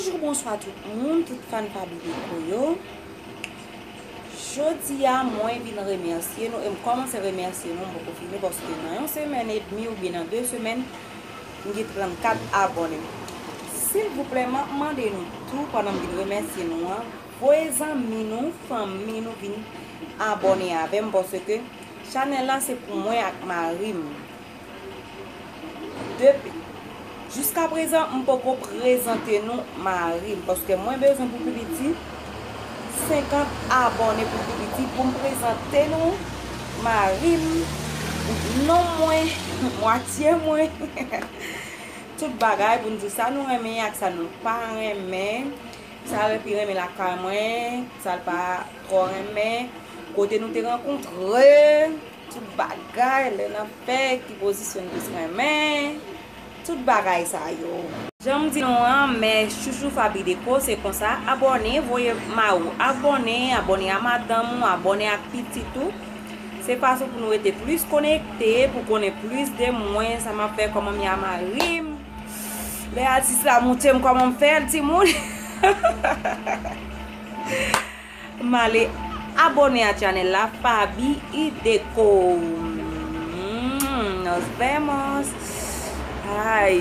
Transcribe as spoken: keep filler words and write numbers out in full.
Bonjou, bonswa tout moun, tout fan Faby Déco yo. Jodi a, mwen vin remèsye nou, e m kòmanse remèsye nou, m poko fini, paske nan yon semèn edmi oubyen nan de semèn, m gen trannkat abòne. Silvouplè, m ap mande nou tou, pandan m vin remèsye nou an, voye zanmi nou, fanmi nou vin abòne avè m, paske chanèl la se pou mwen ak mari m. Depi jiskaprezan, m poko prezante nou mari m, paske mwen bezwen pou pi piti senkant abòne pou pi piti pou m prezante nou mari m, non mwen, mwatye mwen. Tout bagay pou n di sa nou renmen ak sa nou pa renmen, sa l pi renmen lakay mwen, sa l pa twò renmen, kote nou te rankontre, tout bagay, lè n ap fè, ki pozisyon n plis renmen, tout bagay sa yo. Jan m di nou an, mè chouchou Faby Déco, se konsa, abòne, voye mari w abòne, abòne a madanm ou, abòne ak pitit ou. Se fason pou nou rete plis konekte, pou konnen plis de mwen, sa m ap fè, kòman m ye a mari m. Lè atis la moute m, kòman m fè l, timoun? M ale abòne a chanèl la, Faby Déco. Mm, nos vemos. Ay.